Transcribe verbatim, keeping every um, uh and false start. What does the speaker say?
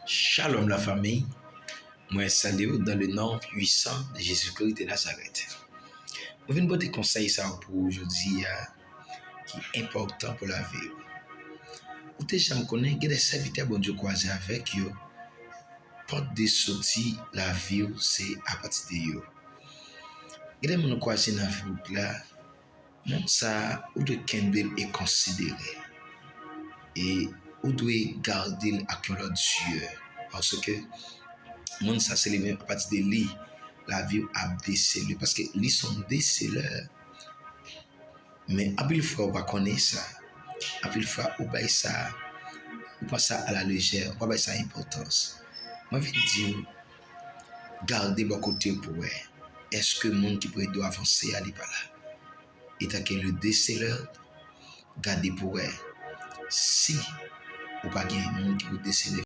Shalom la famille, mwen salye w dans le nom puissant de Jésus-Christ de Nazareth. Mwen vin pote konsèy sa pou ou jodi a ki enpòtan pou lavi w. Ou te janm konnen gen de sèvitè Bondye kwaze avèk yo, pòt de soti lavi w se apati de yo. Gen de moun ou kwaze nan wout la, moun sa ou dwe kenbe l e konsidere l. E ou dwe gade l ak yon lòt zye. Paske moun sa se li menm, apati de li lavi w ap desele, paske li se yon deselè. Men anpil fwa ou pa konnen sa. Anpil fwa ou bay sa, ou pran sa a la lejè, ou pa bay sa enpòtans. Mwen vin di w, gade bò kote w pou wè. Èske moun ki pou ede w avanse a li pa la? Etanke le deselè, gade pou wè si ou pa gen moun ki pou desele.